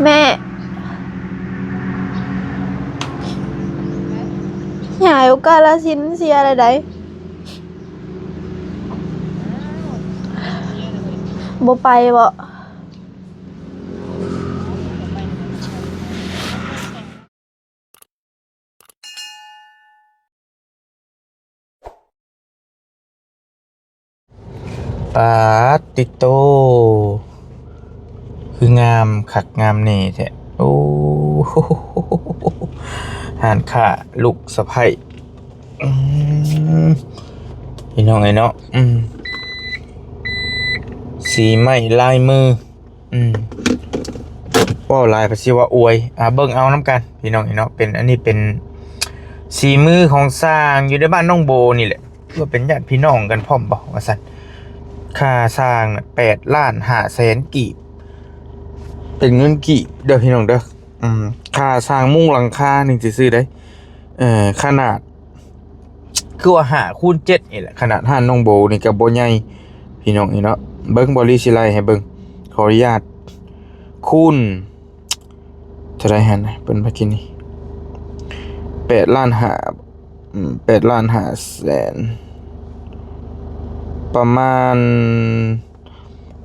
ແມ່ ຍາຍໂອກາລະສິນເສຍແລ້ວໃດ. ບໍ່ໄປບໍ? ປາດຕິໂຕ ຄືງາມຄັກງາມແນ່ແທ້. ໂອ້ ຮ້ານຄ້າລູກສະໃພ້. ອືມ ພີ່ນ້ອງເອີຍເນາະ ອືມ ສີໄມ້ລາຍມື ອືມ ເວົ້າຫຼາຍພາສີວ່າອວຍ. ອ່າ ເບິ່ງເອົານຳກັນ ພີ່ນ້ອງເອີຍເນາະ. ເປັນ ອັນນີ້ເປັນສີມືຂອງຊ່າງຢູ່ໃນບ້ານໜອງໂບນີ້ແຫຼະ. ຄືວ່າເປັນຍາດພີ່ນ້ອງກັນພ້ອມບໍວ່າຊັ້ນ. ຄ່າຊ່າງນະ ແປດລ້ານຫ້າແສນກີບ ເປັນເງິນກີບເດີພີ່ນ້ອງເດີ. ອືມ ຄ່າສ້າງມຸງຫຼັງຄານີ້ຊື່ໆເດ້. ເອີ ຂະໜາດຄືວ່າຫ້າຄູນເຈັດນີ້ແຫຼະ. ຂະໜາດຮ້ານນ້ອງໂບນີ້ກໍບໍ່ໃຫຍ່ ພີ່ນ້ອງເອີຍເນາະ. ເບິ່ງ ບ່າວລີຊິໄລ່ໃຫ້ເບິ່ງ. ຂໍອະນຸຍາດຄູນເທົ່າໃດຫັ້ນນະ ເພິ່ນວ່າກິນນີ້ ແປດລ້ານຫ້າ ອືມ ແປດລ້ານຫ້າແສນ ປະມານ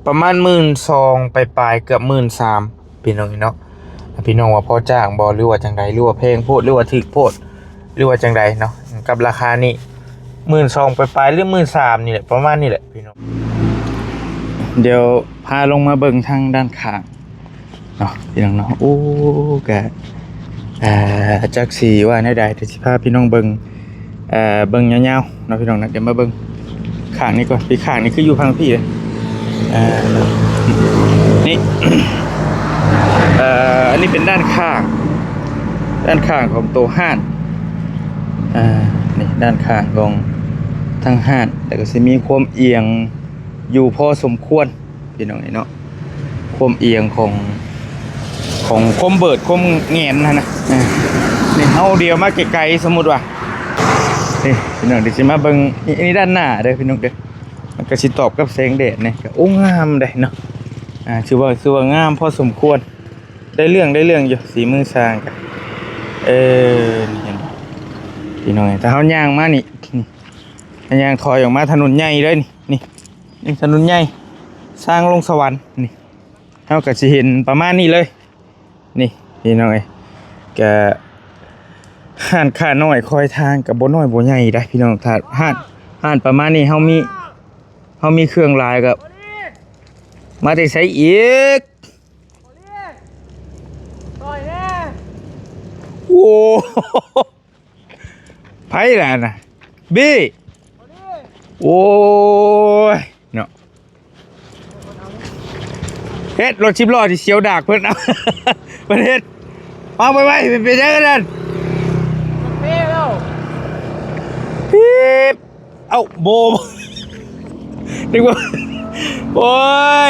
ປະມານໝື່ນສອງປາຍໆ ເກືອບໝື່ນສາມ ພີ່ນ້ອງເນາະ. ພີ່ນ້ອງວ່າພໍຈ້າງບໍ່ ຫຼືວ່າຈັ່ງໃດ ຫຼືວ່າແພງໂພດ ຫຼືວ່າຖືກໂພດ ຫຼືວ່າຈັ່ງໃດເນາະ ກັບລາຄານີ້ ໝື່ນສອງປາຍໆ ຫຼືໝື່ນສາມນີ້ແຫຼະ ປະມານນີ້ແຫຼະພີ່ນ້ອງ. ດຽວພາລົງມາເບິ່ງທາງດ້ານຂ້າງ ເນາະ ພີ່ນ້ອງເນາະ. ໂອ້ ກະ ອ່າ ຈັກຊິວ່າແນວໃດ ດຽວຊິພາພີ່ນ້ອງເບິ່ງ ເອີ ເບິ່ງຍາວໆເນາະ ພີ່ນ້ອງນະ. ດຽວມາເບິ່ງຂ້າງນີ້ກ່ອນ. ພີ່ ຂ້າງນີ້ຄືຢູ່ຝັ່ງພີ້ເດ້. ເອີ ນີ້ ເອີ ອັນນີ້ເປັນດ້ານຂ້າງ ດ້ານຂ້າງຂອງໂຕຮ້ານ. ອ່າ ນີ້ດ້ານຂ້າງຂອງທາງຮ້ານ ແລ້ວກໍຊິມີຄວາມອຽງຢູ່ພໍສົມຄວນ ພີ່ນ້ອງເອີຍເນາະ. ຄວາມອຽງຂອງ ຂອງຄວາມເບີດຄວາມແງນຫັ້ນນະ. ເອີ ນີ້ເຮົາດຽວມາໄກໆ ສົມມຸດວ່າ ນີ້ພີ່ນ້ອງ ດຽວຊິມາເບິ່ງ ນີ້ ນີ້ດ້ານໜ້າເດີພີ່ນ້ອງເດີ. ມັນກໍຊິຕອບກັບແສງແດດນີ້ ກໍ ໂອ້ ງາມເດ້ເນາະ. ອ່າ ຖືວ່າ ຖືວ່າງາມພໍສົມຄວນ ໄດ້ເລື່ອງ ໄດ້ເລື່ອງຢູ່ ສີມືຊ່າງກໍ ເອີ ນີ້ເຫັນບໍ່ພີ່ນ້ອງ. ຖ້າເຮົາຍ່າງມານີ້ ນີ້ ຍ່າງຖອຍອອກມາຖະໜົນໃຫຍ່ເລີຍນີ້ ນີ້ ນີ້ຖະໜົນໃຫຍ່ ທາງລົງສະຫວັນນີ້ ເຮົາກໍຊິເຫັນປະມານນີ້ເລີຍ. ນີ້ພີ່ນ້ອງເອີຍ ກະຮ້ານຄ້ານ້ອຍຄອຍທາງ ກະບໍ່ນ້ອຍບໍ່ໃຫຍ່ໃດ໋ພີ່ນ້ອງ. ຖ້າຮ້ານ ຮ້ານປະມານນີ້ ເຮົາມີ ເຮົາມີເຄື່ອງຫຼາຍ ກະມາແຕ່ໃສອີກ? ໂອ້ ໃຜລະນະ ບີ? ໂອ້ຍເນາະ ເຮັດລົດສິບລໍ້ທີ່ສຽວດາກເພິ່ນ ເອົາ ເພິ່ນເຮັດ ວາງໄວໆ ເປັນຫຍັງອັນນັ້ນ? ປີບ ເອົ້າ ໂບ ນຶກວ່າ ໂອ້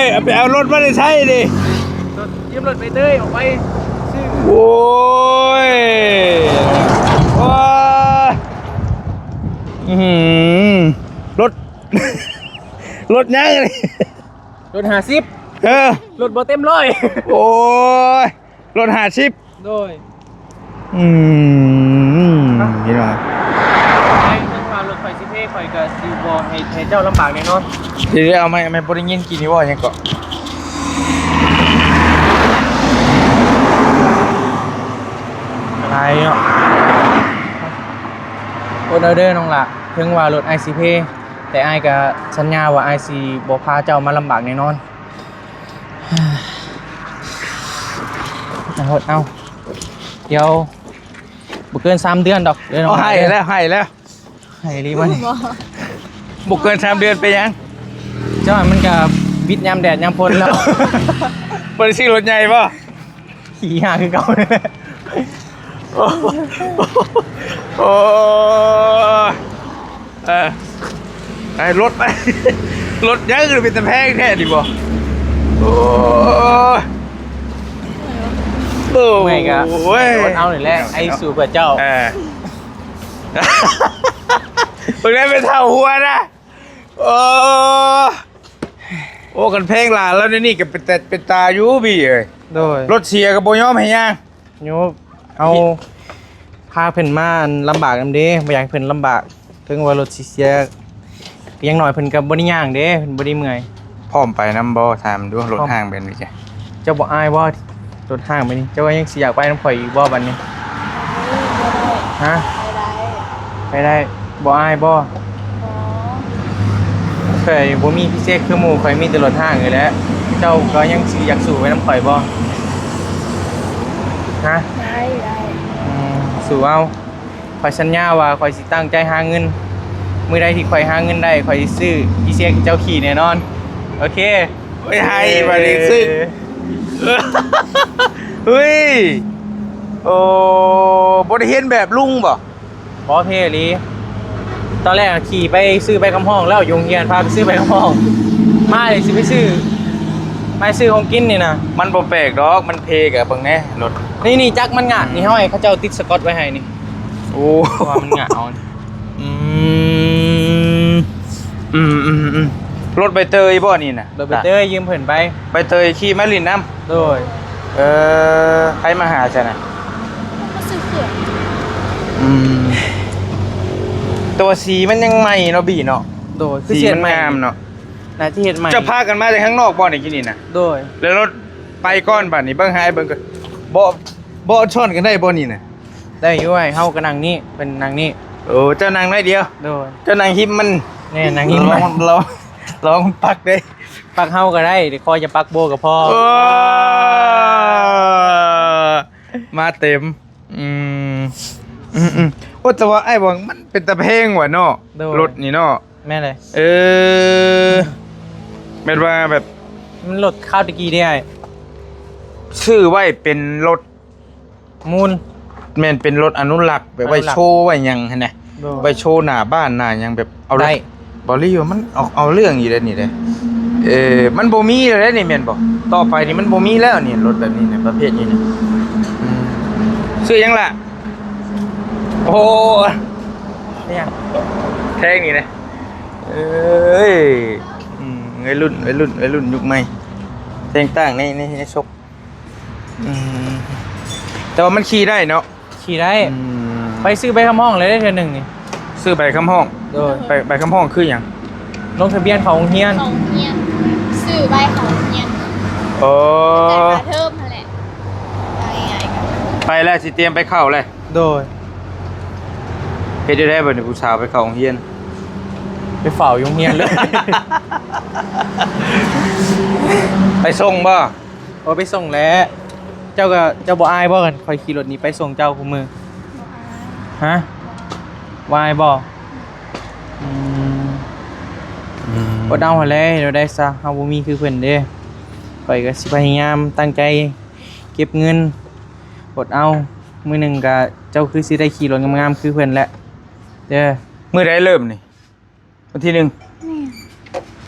ຍ ເອົາໄປເອົາລົດມາແຕ່ໃສນີ້? ຢືມລົດໄປເຕີຍ ອອກໄປຊື້ ໂອ້ຍ ໂອ້ຍ ອືມ ລົດ ລົດຫຍັງນີ້? ລົດຫ້າສິບ ເອີ ລົດບໍ່ເຕັມຮ້ອຍ ໂອ້ຍ ລົດຫ້າສິບ ໂດຍ ອືມ ພີ່ນ້ອງ ໃຫ້ເຖິງວ່າລົດຂ້ອຍຊິເພ ຂ້ອຍກໍຊິບໍ່ໃຫ້ ໃຫ້ເຈົ້າລຳບາກແນ່ນອນ. ເດີ ເອົາໃໝ່ ໃໝ່ ບໍ່ໄດ້ຍິນກີ້ນີ້ເວົ້າຫຍັງເກາະ? ຫຼາຍເນາະ ອົດເອົາເດີນ້ອງຫຼ້າ ເຖິງວ່າລົດອ້າຍຊິເພ ແຕ່ອ້າຍກໍສັນຍາວ່າອ້າຍຊິບໍ່ພາເຈົ້າມາລຳບາກແນ່ນອນ. ເອົາ ເອົາ ດຽວບໍ່ເກີນສາມເດືອນດອກ ເດີນ້ອງ. ເອົາ ໃຫ້ແລ້ວ ໃຫ້ແລ້ວ ໃຫ້ອີ່ຫຼີບໍ່ນີ້? ບໍ່ເກີນສາມເດືອນເປັນຫຍັງ? ເຈົ້າ ມັນກໍບິດຍາມແດດຍາມຝົນແລ້ວ. ບໍ່ໄດ້ຊື້ລົດໃຫຍ່ບໍ່? ຂີ່ຫາຄືເກົ່າ. ໂອ້ ໂອ້ ເອີ ໄອ້ລົດ ລົດຫຍັງຄືເປັນຕາແພງແທ້ນີ້ບໍ່? ໂອ້ ໂອ້ ເມື່ອຍກໍ ໂອ້ຍ ລົດເອົານີ້ແຫຼະ ໄອ້ສູ້ເພື່ອເຈົ້າ. ເອີ ເບິ່ງແລ້ວແມ່ນເຖົ້າຫົວນະ. ໂອ້ ໂອ້ ຄັນແພງຫຼານແລ້ວ ໃນນີ້ກໍເປັນຕາ ເປັນຕາຢູ່ບີເອີຍ. ໂດຍ ລົດເສຍກໍບໍ່ຍອມໃຫ້ຍ່າງ. ໂຍ ເຮົາພາເພິ່ນມາ ອັນ ລຳບາກນຳເດ້ ບໍ່ຢາກໃຫ້ເພິ່ນລຳບາກ. ເຖິງວ່າລົດຊິເສຍ ຢ່າງໜ້ອຍເພິ່ນກໍບໍ່ໄດ້ຍ່າງເດ້ ເພິ່ນບໍ່ໄດ້ເມື່ອຍ. ພ້ອມໄປນຳບໍ່? ຖາມດູ ລົດຮ້າງແບບນີ້ຈ້ະ. ເຈົ້າບໍ່ອາຍບໍ່? ລົດຮ້າງແບບນີ້ ເຈົ້າກໍຍັງຊິຢາກໄປນຳຂ້ອຍອີກບໍ່ບັດນີ້? ຮະ? ໄປໄດ້ ໄປໄດ້. ບໍ່ອາຍບໍ່? ບໍ່. ຂ້ອຍບໍ່ມີພິເສດຄືໝູ່ ຂ້ອຍມີແຕ່ລົດຮ້າງນີ້ແຫຼະ. ເຈົ້າກໍຍັງຊິຢາກສູ້ໄປນຳຂ້ອຍບໍ່? ຮະ? ໄດ້ ໄດ້. ອືມ ສູ້ເອົາ. ຂ້ອຍສັນຍາວ່າຂ້ອຍຊິຕັ້ງໃຈຫາເງິນ. ມື້ໃດທີ່ຂ້ອຍຫາເງິນໄດ້ ຂ້ອຍຊິຊື້ອີເຊັກໃຫ້ເຈົ້າຂີ່ແນ່ນອນ. ໂອເຄ. ໂອ້ຍ ໃຫ້ບາດນີ້ຊື້. ເຮີ້ຍ ໂອ້ ບໍ່ໄດ້ເຫັນແບບລຸງບໍ່? ບໍ່ ເທ່ອີ່ຫຼີ. ຕອນແລກຂີ່ໄປຊື້ໃບຄຳຮ້ອງແລ້ວ ຢູ່ໂຮງຮຽນພາໄປຊື້ໃບຄຳຮ້ອງ ມານີ້ຊິໄປຊື້ ໄປຊື້ຂອງກິນນີ້ນະ. ມັນບໍ່ແປກດອກ ມັນເພກະ ເບິ່ງແນ່ລົດນີ້ ນີ້ຈັກມັນຫງາກນີ້ ເຮົາໃຫ້ເຂົາເຈົ້າຕິດສະກອດໄວ້ໃຫ້ນີ້. ໂອ້ ເພາະວ່າມັນຫງາກເອົາ. ອືມ ອືມໆໆ ລົດໃບເຕີຍບໍ່ນີ້ນະ? ລົດໃບເຕີຍ ຢືມເພິ່ນໄປ. ໃບເຕີຍຂີ່ມາຫຼິ້ນນຳ. ໂດຍ. ເອີ ໃຜມາຫາຊັ້ນນະ? ມາຊື້ເຄື່ອງ. ອືມ ແຕ່ວ່າສີມັນຍັງໃໝ່ເນາະ ບີເນາະ. ໂດຍ ຄື ສີ ສຽດ ມັນ ໃໝ່ ງາມເນາະ. ໜ້າຈະເຮັດໃໝ່. ເຈົ້າພາກັນມາແຕ່ຂ້າງນອກບໍ່ນີ້ ກິນນີ້ນະ? ໂດຍ. ແລ້ວລົດໄປກ່ອນບາດນີ້ ເບິ່ງໃຫ້ເບິ່ງກ່ອນ. ເບາະ ເບາະຊ້ອນກັນໄດ້ບໍ່ນີ້ນະ? ໄດ້ຢູ່ ອ້າຍ. ເຮົາກໍນັ່ງນີ້ ເພິ່ນນັ່ງນີ້. ໂອ້ ເຈົ້ານັ່ງໜ້ອຍດຽວ. ໂດຍ. ເຈົ້ານັ່ງຫິມມັນ. ແນ່ ນັ່ງຫິມມັນ. ລອງ ລອງ ລອງປັກເດ້. ປັກເຮົາກໍໄດ້ ດຽວຂ້ອຍຈະປັກໂບກໍພໍ. ເອີ ມາເຕັມ. ອືມ ອືມໆ ໂອ້ ແຕ່ວ່າອ້າຍວ່າມັນເປັນຕາແພງວ່າເນາະ. ໂດຍ. ລົດນີ້ເນາະ. ແມ່ນເລີຍ. ເອີ ແມ່ນວ່າແບບ ມັນລົດຄາວແຕ່ກີ້ເດ້ ອ້າຍ. ຊື້ໄວ້ເປັນລົດມູນ. ແມ່ນເປັນລົດອະນຸລັກ ແບບໄວ້ ອະນຸລັກ ໂຊໄວ້ຫຍັງຫັ້ນນະ. ໂດຍ. ໄວ້ໂຊໜ້າບ້ານໜ້າຫຍັງ ແບບເອົາ ໄດ້ ບາລີວ່າມັນເອົາ ເອົາເລື່ອງຢູ່ເດ້ນີ້ເດ້. ເອີ ມັນບໍ່ມີແລ້ວເດ້ນີ້ແມ່ນບໍ່? ຕໍ່ໄປນີ້ມັນບໍ່ມີແລ້ວນີ້ ລົດແບບນີ້ນະ ປະເພດນີ້ນະ. ອືມ ຊື່ຫຍັງລະ? ໂອ້ ອີຫຍັງ? ແພງນີ້ນະ. ເອີຍ ອືມ ໄວລຸ້ນ ໄວລຸ້ນ ໄວລຸ້ນຍຸກໃໝ່ ແຕກຕ່າງໃນ ໃນ ໃນສົກ. ອືມ ແຕ່ວ່າມັນຂີ່ໄດ້ເນາະ? ຂີ່ໄດ້. ອືມ ໄປຊື້ໃບຄຳຮ້ອງແລ້ວເດ້ເທື່ອໜຶ່ງນີ້. ຊື້ໃບຄຳຮ້ອງ? ໂດຍ. ໃບ ໃບຄຳຮ້ອງຄືຫຍັງ? ລົງທະບຽນເຂົ້າໂຮງຮຽນ. ເຂົ້າໂຮງຮຽນ ຊື້ໃບເຂົ້າໂຮງຮຽນ. ອໍ ຈ່າຍຄ່າເທີມຫັ້ນແຫຼະ ເວົ້າງ່າຍໆ. ໄປແລ້ວ ຊິຕຽມໄປເຂົ້າແລ້ວ. ໂດຍ. ເຮັດໄດ້ໃດບັດນີ້ ຜູ້ສາວໄປເຂົ້າໂຮງຮຽນ? ໄປເຝົ້າຢູ່ໂຮງຮຽນເລີຍ. ໄປສົ່ງບໍ່? ໂອ້ ໄປສົ່ງແຫຼະ. ເຈົ້າກໍ ເຈົ້າບໍ່ອາຍບໍ່ ຄັນຂ້ອຍຂີ່ລົດນີ້ໄປສົ່ງເຈົ້າຄູ່ມື້? ບໍ່ອາຍ. ຮະ? ບໍ່ອາຍບໍ່? ອືມ ອືມ ອົດເອົາຫັ້ນແຫຼະ ເຮັດແນວໃດຊະ ເຮົາບໍ່ມີຄືເພິ່ນເດ້. ຂ້ອຍກໍຊິພະຍາຍາມຕັ້ງໃຈເກັບເງິນ ອົດເອົາ. ມື້ໜຶ່ງກໍເຈົ້າຄືຊິໄດ້ຂີ່ລົດງາມໆຄືເພິ່ນແຫຼະເດີ. ມື້ໃດເລີ່ມນີ້? ວັນທີໜຶ່ງ. ແມ່ນ.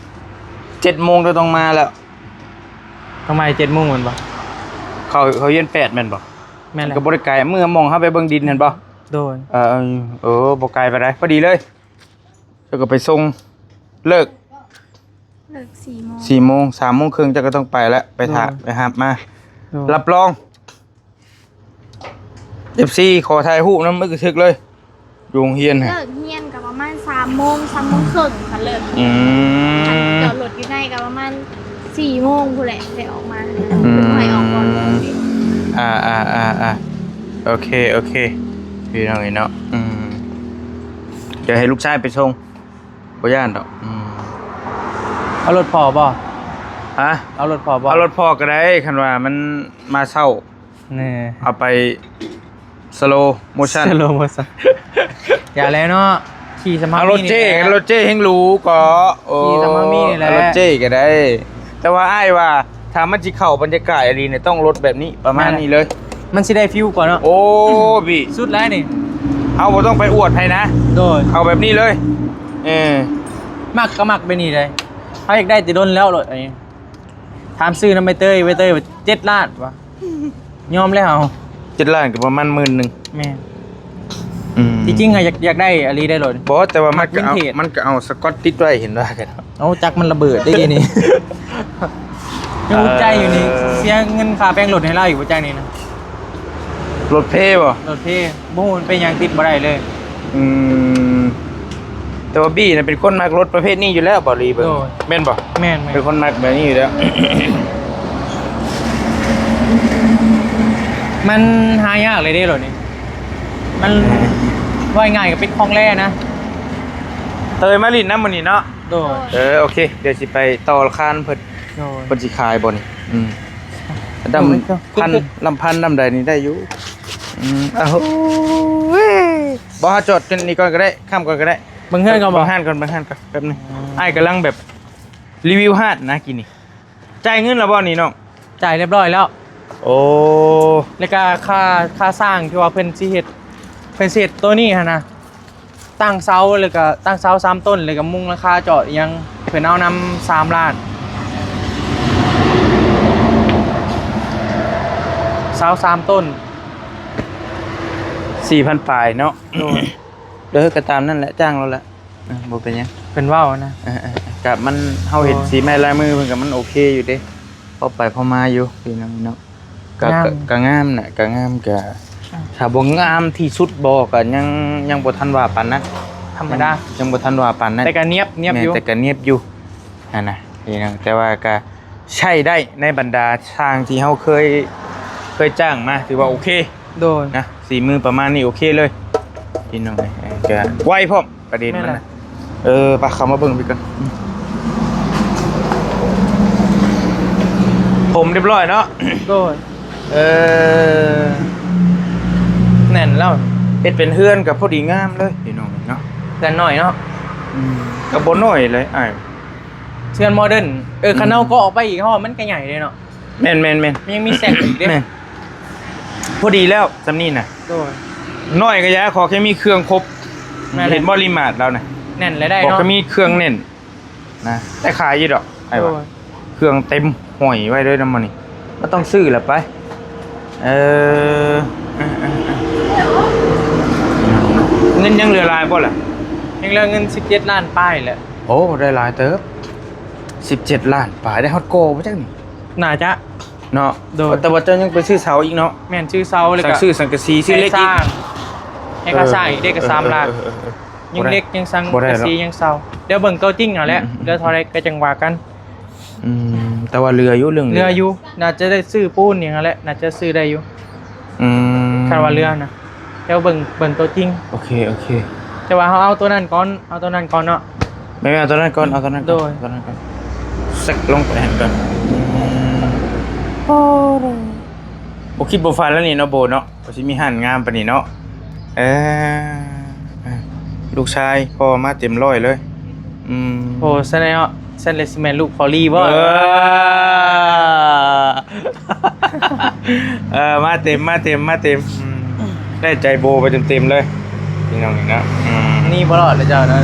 ເຈັດໂມງກໍຕ້ອງມາແລ້ວ. ຕ້ອງມາເຈັດໂມງແມ່ນບໍ່? ເຂົາ ເຂົາຮຽນແປດແມ່ນບໍ່? ແມ່ນແຫຼະ. ກໍບໍ່ໄດ້ໄກ ເມື່ອໝ່ອງເຮົາໄປເບິ່ງດິນຫັ້ນບໍ່? ໂດຍ. ເອີ ເອີ ບໍ່ໄກປານໃດ ພໍດີເລີຍ. ເຈົ້າກໍໄປສົ່ງ ເລີກ ເລີກສີ່ໂມງ ສີ່ໂມງ ສາມໂມງເຄິ່ງເຈົ້າກໍຕ້ອງໄປແລ້ວ ໄປຖ້າ ໂດຍ ໄປຮັບມາ. ໂດຍ. ຮັບຮອງ ເອັຟຊີ ຂໍຖ່າຍຮູບນຳ ອຶກກະທຶກເລີຍ ຢູ່ໂຮງຮຽນ. ເລີກຮຽນກໍປະມານສາມໂມງ ສາມໂມງເຄິ່ງ ຄັນເລີກ. ອືມ ຈອດລົດຢູ່ໃນກໍປະມານສີ່ໂມງພຸ້ນແຫຼະ ໄດ້ອອກມາ. ອືມ ເພິ່ນບໍ່ໃຫ້ອອກກ່ອນ. ອ່າໆໆໆ ໂອເຄ ໂອເຄ ພີ່ນ້ອງເອີຍເນາະ. ອືມ ດຽວໃຫ້ລູກຊາຍໄປສົ່ງ ບໍ່ຢ້ານດອກ. ອືມ ເອົາລົດພໍ່ບໍ່? ຮະ? ເອົາລົດພໍ່ບໍ່? ເອົາລົດພໍ່ກໍໄດ້ ຄັນວ່າມັນມາເຊົ້າ. ແນ່ ເອົາໄປ slow motion slow motion ຢ່າແລ້ວເນາະ ຂີ່ສະມາ ເອົາລົດເຈ້ ນີ້ແຫຼະ ລົດເຈ້ແຮ່ງຫຼູກໍ ໂອ້ ຂີ່ສະມາມີນີ້ແຫຼະ ເອົາລົດເຈ້ກໍໄດ້. ແຕ່ວ່າອ້າຍວ່າ ຖ້າມັນຊິເຂົ້າບັນຍາກາດອີ່ຫຼີນີ້ ຕ້ອງລົດແບບນີ້ ປະມານນີ້ເລີຍ ມັນຊິໄດ້ຟີວກວ່າເນາະ. ໂອ້ ພີ່ ສຸດແລ້ວນີ້ ເຮົາບໍ່ຕ້ອງໄປອວດໃຜນະ. ໂດຍ. ເອົາແບບນີ້ເລີຍ. ເອີ ມັກກໍມັກແບບນີ້ເດ້ ເຮົາຢາກໄດ້ແຕ່ດົນແລ້ວລົດອັນນີ້. ຖາມຊື້ນຳໃບເຕີຍ ໃບເຕີຍວ່າເຈັດລ້ານວ່າ ຍອມແລ້ວ. ເຈັດລ້ານກໍປະມານໝື່ນໜຶ່ງ. ແມ່ນ. ອືມ ທີ່ຈິງອະ ຢາກ ຢາກໄດ້ອີ່ຫຼີໄດ້ໂລດ. ບໍ່ ແຕ່ວ່າມັນກໍເອົາ ມັນກໍເອົາສະກອດຕິດໄວ້ ເຫັນວ່າກັນ. ເອົາ ຈັກມັນລະເບີດໄດ້ນີ້. ຍັງອຸກໃຈຢູ່ນີ້. ເອີ ເສຍເງິນຄ່າແປງລົດໃຫ້ລາວອີກບໍ່ຈັກນີ້ນະ. ລົດເພບໍ່? ລົດເພ ບໍ່ຮູ້ມັນເປັນຫຍັງ ຕິດບໍ່ໄດ້ເລີຍ. ອືມ ແຕ່ວ່າບີນະເປັນຄົນມັກລົດປະເພດນີ້ຢູ່ແລ້ວ ເບົາຫຼີເບິ່ງ. ໂດຍ ແມ່ນບໍ່? ແມ່ນໆ ເປັນຄົນມັກແບບນີ້ຢູ່ແລ້ວ. ມັນຫາຍາກເລີຍເດ້ລົດນີ້ ມັນ ເອີ ວ່າງ່າຍໆກໍເປັນຂອງແລນະ. ເຕີຍມາຫຼິ້ນນຳມື້ນີ້ເນາະ. ໂດຍ ເອີ ໂອເຄ ດຽວຊິໄປຕໍ່ລາຄານຳເພິ່ນ. ໂດຍ ເພິ່ນຊິຂາຍບໍ່ນີ້? ອືມ ດຳ ໂດຍ ພັນ ລຳພັນ ລຳໃດນີ້ໄດ້ຢູ່. ອືມ ອາໂຫ ບໍ່ ເຮົາຈອດຢູ່ນີ້ກ່ອນກໍໄດ້ ຄ້ຳກ່ອນກໍໄດ້. ເບິ່ງເຮືອນກ່ອນບໍ່? ເບິ່ງຮ້ານກ່ອນ ເບິ່ງຮ້ານກ່ອນ ແປັບໜຶ່ງ. ອືມ ອ້າຍກຳລັງແບບຣີວິວຮ້ານນະ ກີ້ນີ້. ຈ່າຍເງິນແລ້ວບໍ່ນີ້ນ້ອງ? ຈ່າຍຮຽບຮ້ອຍແລ້ວ. ໂອ້ ແລ້ວກະຄ່າ ຄ່າສ້າງທີ່ວ່າເພິ່ນຊິເຮັດ ເພິ່ນຊິເຮັດໂຕນີ້ຫັ້ນນະ ຕັ້ງເສົາ ແລ້ວກະຕັ້ງເສົາສາມຕົ້ນ ແລ້ວກະມຸງຫຼັງຄາເຈາະອີ່ຫຍັງ ເພິ່ນເອົານຳສາມລ້ານ ເສົາສາມຕົ້ນ ສີ່ພັນປາຍເນາະ. ໂດຍ ເອີ ກໍຕາມນັ້ນແຫຼະ ຈ້າງລາວແຫຼະ. ເອີ ບໍ່ເປັນຫຍັງ ເພິ່ນເວົ້ານະ. ເອີໆໆ ກະມັນ ເຮົາເຫັນ ໂອ້ຍ ສີໄມ້ລາຍມືເພິ່ນກະມັນໂອເຄຢູ່ເດ້ ພໍໄປພໍມາຢູ່ພີ່ນ້ອງເນາະ. ກະ ງາມ ກະ ກະງາມນະ ກະງາມ ກະ ອ່າ ຖ້າບໍ່ງາມທີ່ສຸດບໍ່ ກະຍັງ ຍັງບໍ່ທັນວ່າປານນັ້ນ ທຳມະດາ ຍັງ ຍັງບໍ່ທັນວ່າປານນັ້ນ. ແຕ່ກະນຽບ ນຽບຢູ່ ແມ່ນ ແຕ່ກະນຽບຢູ່ຫັ້ນນະພີ່ນ້ອງ. ແຕ່ວ່າກະ ໃຊ້ໄດ້ໃນບັນດາຊ່າງທີ່ເຮົາເຄີຍ ເຄີຍຈ້າງມາ ຖືວ່າໂອເຄ. ໂດຍ ນະ ສີມືປະມານນີ້ໂອເຄເລີຍພີ່ນ້ອງເອີຍ. ເອີ ກະໄວພ້ອມປະເດັນມັນນະ. ແມ່ນແຫຼະ. ເອີ ປະ ເຂົ້າມາເບິ່ງອີກກ່ອນ. ຜົມຮຽບຮ້ອຍເນາະ. ໂດຍ ເອີ ແໜ້ນແລ້ວ ເຮັດເປັນເຮືອນກໍພໍດີງາມເລີຍພີ່ນ້ອງເນາະ. ເຮືອນນ້ອຍເນາະ. ອືມ ກໍບໍ່ນ້ອຍເລີຍອ້າຍ. ເຮືອນໂມເດີນ. ເອີ ອືມ ຄັນເຮົາກໍອອກໄປອີກ ເຮົາວ່າມັນກໍໃຫຍ່ເດ້ເນາະ. ແມ່ນໆໆ ມັນຍັງມີແຊັກອີກເດ້. ແມ່ນ ພໍດີແລ້ວຊ່ຳນີ້ນະ. ໂດຍ ນ້ອຍກໍຢ່າ ຂໍແຄ່ມີເຄື່ອງຄົບ. ແມ່ນແຫຼະ. ເຫັນບໍ່ ຣີມາດລາວນະ ແໜ້ນແຫຼະໄດ້ເນາະ. ຂໍແຄ່ມີເຄື່ອງແໜ້ນນະ ແຕ່ຂາຍຢູ່ດອກ ໂດຍ ເຄື່ອງເຕັມຫ້ອຍໄວ້ເລີຍນຳມື້ນີ້. ບໍ່ຕ້ອງຊື້ລະໄປ. ເອີ ເງິນຍັງເຫຼືອຫຼາຍບໍ່ລະ? ຍັງເຫຼືອເງິນສິບເຈັດລ້ານປາຍແຫຼະ. ໂອ້ ໄດ້ຫຼາຍເຕີບ ສິບເຈັດລ້ານປາຍ. ໄດ້ຮອດກໍບໍ່ຈັກນີ້ ໜ້າຈະເນາະ. ໂດຍ ແຕ່ວ່າເຈົ້າຍັງໄປຊື້ເສົາອີກເນາະ. ແມ່ນ ຊື້ເສົາ ແລ້ວກໍຊື້ສັງກະສີ ຊື້ເຫຼັກອີກ ແລ້ວກໍສ້າງ ແລ້ວກໍສ້າງອີກເດ້ ກໍສາມລ້ານ. ເອີ ເອີ ຍັງເຫຼັກ ຍັງສັງກະສີ ຍັງເສົາ. ດຽວເບິ່ງໂຕຈິງເອົາແຫຼະ ອືມ ເຫຼືອເທົ່າໃດກໍຈັ່ງວ່າກັນ. ອືມ ແຕ່ວ່າເຫຼືອຢູ່ ເລື່ອງເຫຼືອຢູ່ ໜ້າຈະໄດ້ຊື້ປູນຫຍັງຫັ້ນແຫຼະ ໜ້າຈະຊື້ໄດ້ຢູ່. ອືມ ຄັນວ່າເຫຼືອນະ ດຽວເບິ່ງ ເບິ່ງໂຕຈິງ. ໂອເຄ ໂອເຄ ແຕ່ວ່າເຮົາເອົາໂຕນັ້ນກ່ອນ ເອົາໂຕນັ້ນກ່ອນເນາະ. ແມ່ນໆ ເອົາໂຕນັ້ນກ່ອນ ເອົາໂຕນັ້ນກ່ອນ. ໂດຍ ເອົາໂຕນັ້ນກ່ອນ ເຊັກລົງໄປຫັ້ນກ່ອນ. ອືມ ໂອ້ ບໍ່ຄິດບໍ່ຝັນແລ້ວນີ້ເນາະ ໂບເນາະ. ກໍຊິມີຮ້ານງາມປານນີ້ເນາະ. ເອີ ລູກຊາຍພໍ່ມາເຕັມຮ້ອຍເລີຍ. ອືມ ໂອ້ ຊັ້ນແລ້ວ ຊັ້ນແລ້ວຊິແມ່ນລູກພໍ່ລີບໍ່? ເອີ ເອີ ມາເຕັມ ມາເຕັມ ມາເຕັມ. ອືມ ໄດ້ໃຈໂບໄປເຕັມໆເລີຍພີ່ນ້ອງນີ້ເນາະ. ອືມ ໜີບໍ່ລອດແລ້ວເຈົ້າເນາະ.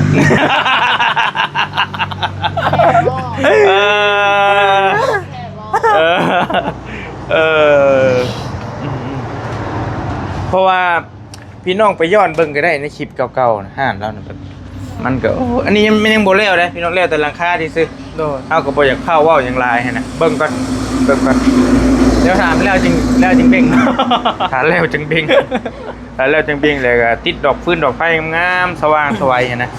ເອີ ເອີ ເອີ ອືມ ເພາະວ່າ ພີ່ນ້ອງໄປຍ້ອນເບິ່ງກໍໄດ້ໃນຄລິບເກົ່າໆນະ ຮ້ານລາວນະ ແບບ ມັນກໍ ໂອ້ ອັນນີ້ມັນຍັງບໍ່ແລ້ວເດ້ພີ່ນ້ອງ ແລ້ວແຕ່ຫຼັງຄາຊື່ໆ. ໂດຍ ເຮົາກໍບໍ່ຢາກພ້າວເວົ້າຫຍັງຫຼາຍຫັ້ນນະ ເບິ່ງກ່ອນ ເບິ່ງກ່ອນ. ດຽວຖ້າແລ້ວຈຶ່ງ ແລ້ວຈຶ່ງເບັ່ງ ຖ້າແລ້ວຈຶ່ງເບັ່ງ ຖ້າແລ້ວຈຶ່ງເບັ່ງ ແລ້ວກໍຕິດດອກຟືນດອກໄຟງາມໆ ສະຫວ່າງສະໄຫວຫັ້ນນະ.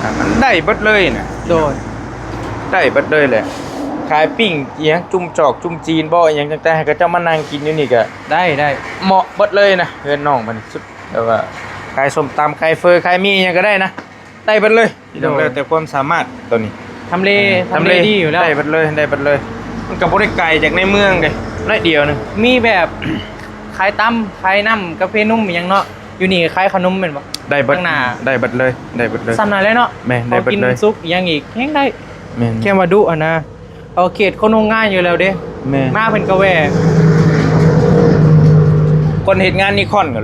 ອ່າ ມັນໄດ້ເບິດເລີຍນະ. ໂດຍ ໄດ້ເບິດເລີຍແຫຼະ. ຂາຍປີ້ງອີ່ຫຍັງ ຈຸ່ມຈອກຈຸ່ມຈີນບໍ່ ອີ່ຫຍັງຕ່າງໆ ໃຫ້ເຂົາເຈົ້າມານັ່ງກິນຢູ່ນີ້ກໍໄດ້ ໄດ້ ເໝາະເບິດເລີຍນະ. ເຮືອນນ້ອງເພິ່ນສຸດ ແບບວ່າຂາຍສົ້ມຕຳ ຂາຍເຝີ ຂາຍໝີ່ອີ່ຫຍັງກໍໄດ້ນະ ໄດ້ເບິດເລີຍ. ໂດຍ ແລ້ວແຕ່ຄວາມສາມາດຕອນນີ້. ທຳເລ ເອີ ທຳເລ ທຳເລດີຢູ່ແລ້ວ ໄດ້ເບິດເລີຍ ໄດ້ເບິດເລີຍ. ມັນກໍບໍ່ໄດ້ໄກຈາກໃນເມືອງເດ້ ໜ້ອຍດຽວໜຶ່ງ. ມີແບບຂາຍຕຳ ຂາຍນ້ຳກາເຟນົມອີ່ຫຍັງເນາະ. ຢູ່ນີ້ຂາຍເຂົ້າໜົມແມ່ນບໍ່? ໄດ້ເບິດ ຂ້າງໜ້າ ໄດ້ເບິດເລີຍ ໄດ້ເຂົ້າໜົມເລີຍ. ໄດ້ເບິດເລີຍ. ສ່ຳນັ້ນແຫຼະເນາະ. ແມ່ນ ໄດ້ເຂົ້າເບິດເລີຍ. ກິນສຸກອີ່ຫຍັງອີກແຮງໄດ້. ແມ່ນ ແຄ່ວ່າດຸຫັ້ນນະ. ເອົາເຂດຄົນໂຮງງານຢູ່ແລ້ວເດ້. ແມ່ນ ມາເພິ່ນກໍແວ່. ຄົນເຮັດງານນິຄອນກໍ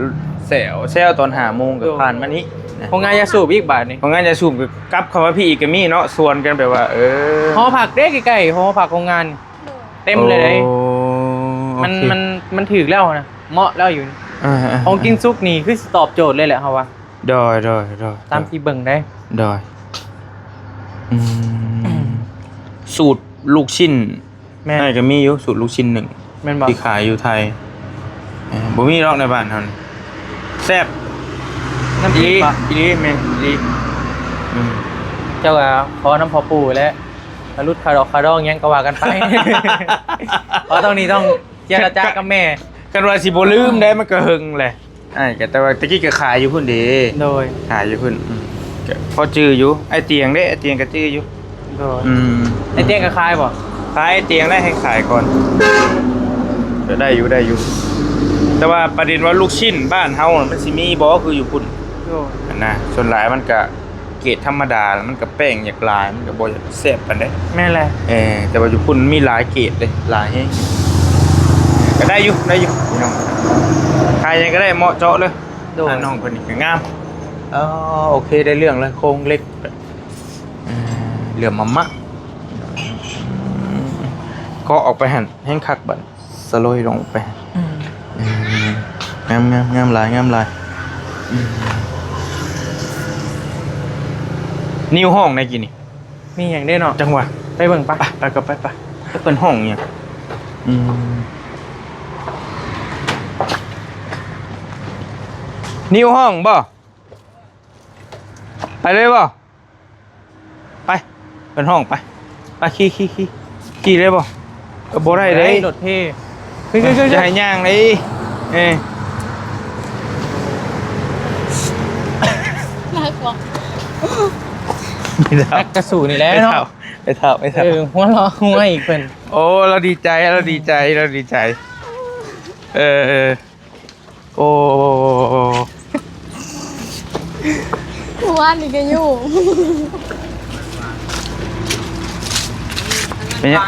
ແຊວ ແຊວຕອນຫ້າໂມງກໍ ໂດຍ ຜ່ານມານີ້ນະ. ໂຮງງານຢາສູບອີກບາດນີ້ ໂຮງງານຢາສູບກໍກັບເຂົ້າມາພີ້ອີກກໍມີເນາະ. ສວນກັນແບບວ່າ ເອີ ຫໍພັກເດ້ ໃກ້ໆ ຫໍພັກໂຮງງານ ໂດຍ ເຕັມເລີຍເດ້. ໂອ້ ມັນ ໂອເຄ ມັນ ມັນຖືກແລ້ວນະ ເໝາະແລ້ວຢູ່. ອ່າໆໆ ຂອງກິນສຸກນີ້ຄືຊິຕອບໂຈດເລີຍແຫຼະເຮົາວ່າ. ໂດຍ ໂດຍ ໂດຍ ຕາມທີ່ເບິ່ງໄດ້. ໂດຍ ອືມ ສູດລູກຊິ້ນ ແມ່ນ ໃຫ້ກໍມີຢູ່ ສູດລູກຊິ້ນໜຶ້ງ ແມ່ນບໍ່? ທີ່ຂາຍຢູ່ໄທ ເອີ ບໍ່ມີດອກໃນບ້ານເຮົານີ້ ແຊບ ນ້ຳ ອີ່ຫຼີ ອີ່ຫຼີ ແມ່ນອີ່ຫຼີ. ອືມ ເຈົ້າກໍຂໍນຳພໍ່ປູ່ແຫຼະ ກະຫຼຸດຄ່າດອກຄ່າດອງຫຍັງກໍວ່າກັນໄປ ເພາະຕ້ອງນີ້ຕ້ອງເຈລະຈາກັບແມ່. ຄັນວ່າຊິບໍ່ລືມໄດ້ ມັນກໍເຫິງແຫຼະ. ອ້າຍກໍ ແຕ່ວ່າແຕ່ກີ້ກໍຂາຍຢູ່ພຸ້ນເດ້. ໂດຍ ຂາຍຢູ່ພຸ້ນ. ອືມ ກໍພໍຈື່ຢູ່. ອ້າຍຕຽງເດ້ ອ້າຍຕຽງກໍຈື່ຢູ່. ໂດຍ ອືມ ອ້າຍຕຽງກໍຂາຍບໍ່? ຂາຍ. ອ້າຍຕຽງໄດ້ໃຫ້ຂາຍກ່ອນ ກໍໄດ້ຢູ່ ໄດ້ຢູ່. ແຕ່ວ່າປະເດັນວ່າລູກຊິ້ນບ້ານເຮົາມັນຊິມີບໍ່ຄືຢູ່ພຸ້ນ? ໂດຍ ຫັ້ນນະ ສ່ວນຫຼາຍມັນກະ ເກດທຳມະດາ ມັນກໍແປ້ງຢາກຫຼາຍ ມັນກໍບໍ່ຢາກແຊບປານໃດ. ແມ່ນແຫຼະ. ເອີ ແຕ່ວ່າຢູ່ພຸ້ນມີຫຼາຍເກດເດ້ ຫຼາຍແຮງ. ກໍໄດ້ຢູ່ ໄດ້ຢູ່ພີ່ນ້ອງ ຂາຍຫຍັງກໍໄດ້ ເໝາະເຈາະເລີຍ. ໂດຍ ຮ້ານນ້ອງເພິ່ນນີ້ກໍງາມ. ອໍ ໂອເຄ ໄດ້ເລື່ອງເລີຍ ໂຄງເຫຼັກ ເອີ ເຫຼື້ອມມາມະ ເກາະອອກໄປຫັ້ນແຮງຄັກບັດ. ສະໂລຍລົງໄປ. ອືມ ເອີ ງາມໆ ງາມຫຼາຍ ງາມຫຼາຍ. ອືມ ນິວຮ້ອງໃນກີ້ນີ້ ມີຫຍັງເດ້ເນາະ? ຈັງຫວະ ໄປເບິ່ງປະ. ໄປ ໄປກໍໄປ ໄປ. ຈັກເພິ່ນຮ້ອງຫຍັງ? ອືມ ນິວຮ້ອງບໍ່? ໄປເລີຍບໍ່? ໄປ ເພິ່ນຮ້ອງໄປ ໄປ ຂີ່ ຂີ່ ຂີ່ ຂີ່ໄດ້ບໍ່? ກໍບໍ່ໄດ້ເດ້ ລົດເພ. ເຮີ້ຍ ເຮີ້ຍ ເຮີ້ຍ ເຮີ້ຍ ຈະໃຫ້ຍ່າງເດ້. ເອີ ໜ້າກວງ ແມ່ເຖົ້າ ແມ່ກະສູນີ້ແຫຼະເນາະ. ແມ່ເຖົ້າ ແມ່ເຖົ້າ ແມ່ເຖົ້າ. ເອີ ຫົວເລາະຫົວອີກເພິ່ນ. ໂອ້ ລາວດີໃຈ ລາວດີໃຈ ລາວດີໃຈ. ເອີ ເອີ. ໂອ້ ເມື່ອວານນີ້ກໍຢູ່ ເປັນຫຍັງ?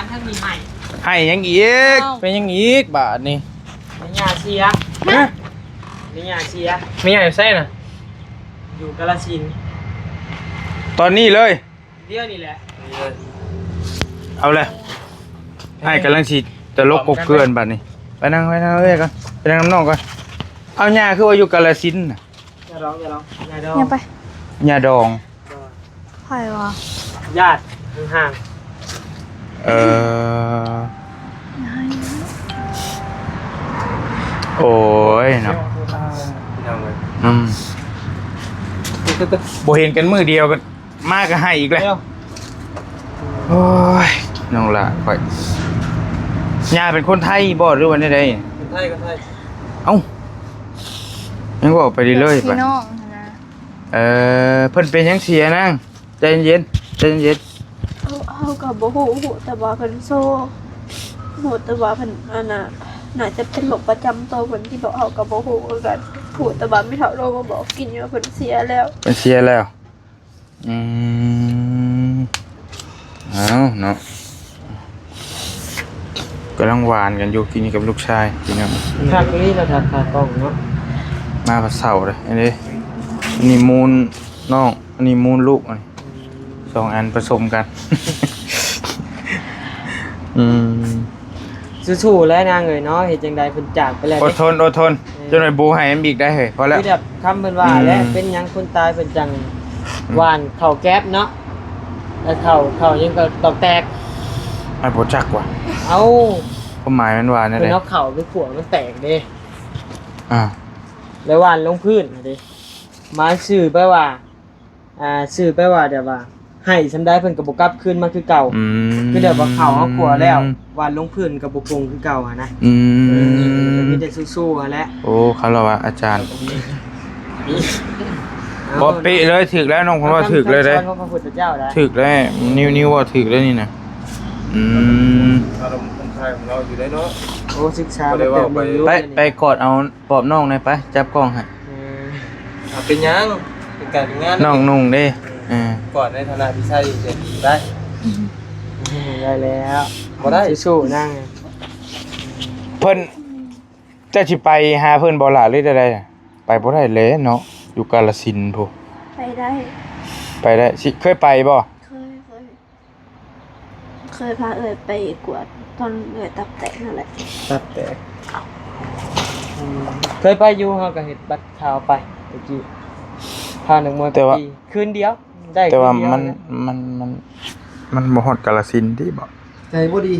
ໄຫ້ຫຍັງອີກ? ເປັນຫຍັງອີກບາດນີ້? ແມ່ຍ່າເສຍ. ຮະ? ແມ່ຍ່າເສຍ. ແມ່ຍ່າຢູ່ໃສນະ? ຢູ່ກາລະສິນ. ຕອນນີ້ເລີຍ? ດຽວນີ້ແຫຼະ. ເອົາແຫຼະ ອ້າຍກຳລັງຊິຕະຫຼົກກົບເກື່ອນບາດນີ້. ໄປນັ່ງ ໄປນັ່ງເອື້ອຍກ່ອນ ໄປນັ່ງນຳນ້ອງກ່ອນ. ເອົາ ຍ່າຄືວ່າຢູ່ກາລະສິນນະ? ຢ່າດອງ ຢ່າດອງ ຢ່າດອງ ຢ່າໄປ ຍ່າດອງ. ໃຜວະ? ຍາດຫ່າງໆ. ເອີ ໂອ້ຍເນາະ ພີ່ນ້ອງເອີຍ. ອືມ ບໍ່ເຫັນກັນມື້ດຽວກັນ ມາກໍໃຫ້ອີກແລ້ວ. ໂອ້ຍ ນ້ອງຫຼ້າຂ້ອຍ ຍ່າເປັນຄົນໄທບໍ່ ຫຼືວ່າແນວໃດ? ຄົນໄທ ຄົນໄທ. ເອົ້າ ຍັງເວົ້າໄປເລື້ອຍໆ ພີ່ນ້ອງຫັ້ນນະ. ເອີ ເພິ່ນເປັນຫຍັງເສຍນາງ? ໃຈເຢັນໆ ໃຈເຢັນໆ. ເຮົາ ເຮົາກໍບໍ່ຮູ້ ຮູ້ແຕ່ວ່າເພິ່ນໂຊ ຮູ້ແຕ່ວ່າເພິ່ນ ອັນນ່າ ໜ້າຈະເປັນໂລກປະຈຳຕົວເພິ່ນ ທີ່ບອກເຮົາກໍບໍ່ຮູ້ຄືກັນ. ຮູ້ແຕ່ວ່າແມ່ເຖົ້າໂທມາບອກກິນຢູ່ວ່າເພິ່ນເສຍແລ້ວ ເພິ່ນເສຍແລ້ວ. ອືມ ເອົາເນາະ ກຳລັງຫວານກັນຢູ່ ກິນກັບລູກຊາຍພີ່ນ້ອງ. ຄັກອີ່ຫຼີລະ ທັກຂາກ້ອງເນາະ. ມາແຕ່ເຊົ້າເດ້ ອັນນີ້ ອັນນີ້ມູນນ້ອງ ອັນນີ້ມູນລູກ ອັນນີ້ສອງອັນປະສົມກັນ. ອືມ ສູ້ໆແຫຼະນາງເອີຍເນາະ ເຮັດຈັ່ງໃດເພິ່ນຈາກໄປແລ້ວເດ້. ອົດທົນ ອົດທົນ ເອີ ຈັກໜ້ອຍບູໃຫ້ມັນອີກໄດ້ເຮີ້ຍ ພໍແລ້ວ. ຄືແບບຄຳເພິ່ນວ່າແຫຼະ ອືມ ເປັນຫຍັງຄົນຕາຍເພິ່ນຈັ່ງຫວານເຂົ້າແກັບເນາະ ແລ້ວເຂົ້າ ເຂົ້າຫຍັງກໍຕອກແຕກ. ອ້າຍບໍ່ຈັກວ່າ ເອົ້າ ຄວາມໝາຍມັນວ່າແນວໃດ? ເພິ່ນເອົາເຂົ້າໄປຂົ້ວມັນແຕກເດ້. ອ່າ ແລ້ວຫວ່ານລົງພື້ນຫັ້ນເດ້ ໝາຍຊື່ແປວ່າ ອ່າ ຊື່ແປວ່າແບບວ່າ ໃຫ້ສ່ຳໃດເພິ່ນກໍບໍ່ກັບຄືນມາຄືເກົ່າ. ອືມ ຄືແບບວ່າເຂົ້າເຮົາຂົ້ວແລ້ວ ຫວ່ານລົງພື້ນກໍບໍ່ປົງຄືເກົ່າຫັ້ນນະ. ອືມ ເອີ ມີແຕ່ສູ້ໆຫັ້ນແຫຼະ. ໂອ້ ຄາລະວະອາຈານ. ເອົາ ບໍ່ ເປະເລີຍ ຖືກແລ້ວ ນ້ອງເພິ່ນວ່າຖືກເລີຍເດ້ ຄຳສອນຂອງພະພຸດທະເຈົ້າໄດ໋. ຖືກແລ້ວ ນິວ ນິວວ່າຖືກແລ້ວນີ້ນະ. ອືມ ອາລົມຄົນໄທຂອງເຮົາຢູ່ໄດ້ເນາະ. ໂອ້ ສຶກສາ ບໍ່ໄດ້ເວົ້າໄປ ໄປ ໄປກອດເອົາປອບນ້ອງແດ່ ໄປ ຈັບກ້ອງໃຫ້. ເອີ ເອົາ ເປັນຫຍັງ ເປັນການເປັນງານ ນ້ອງນຸ່ງເດ້. ເອີ ເອີ ກອດໃນຖານະທີ່ໃຊ້ເປັນໄດ້. ອືມ ໄດ້ແລ້ວ ບໍ່ໄດ້ ສູ້ໆນາງ. ເພິ່ນ ເຈົ້າຊິໄປຫາເພິ່ນບໍ່ລະ ຫຼືໃດ? ໄປບໍ່ໄດ້ແຫຼະເນາະ ຢູ່ກາລະສິນພຸ້ນ. ໄປໄດ້ ໄປໄດ້. ຊິ ເຄີຍໄປບໍ່? ເຄີຍ ເຄີຍ ເຄີຍພາເອື້ອຍໄປກວດຕອນເອື້ອຍຕັບແຕກນັ້ນແຫຼະ. ຕັບແຕກ. ອືມ ຍໄປຢູ່ ເຮົາກໍເຮັດບັດຂ່າວໄປແຕ່ກີ້ ພານັກມວຍໄປ ແຕ່ວ່າ ຕີຄືນດຽວ ໄດ້ ແຕ່ວ່າ ຄືນດຽວ ມັນ ແຫຼະ ມັນ ມັນ ມັນບໍ່ຮອດກາລະສິນຕິບໍ? ໃຈບໍ່ດີ.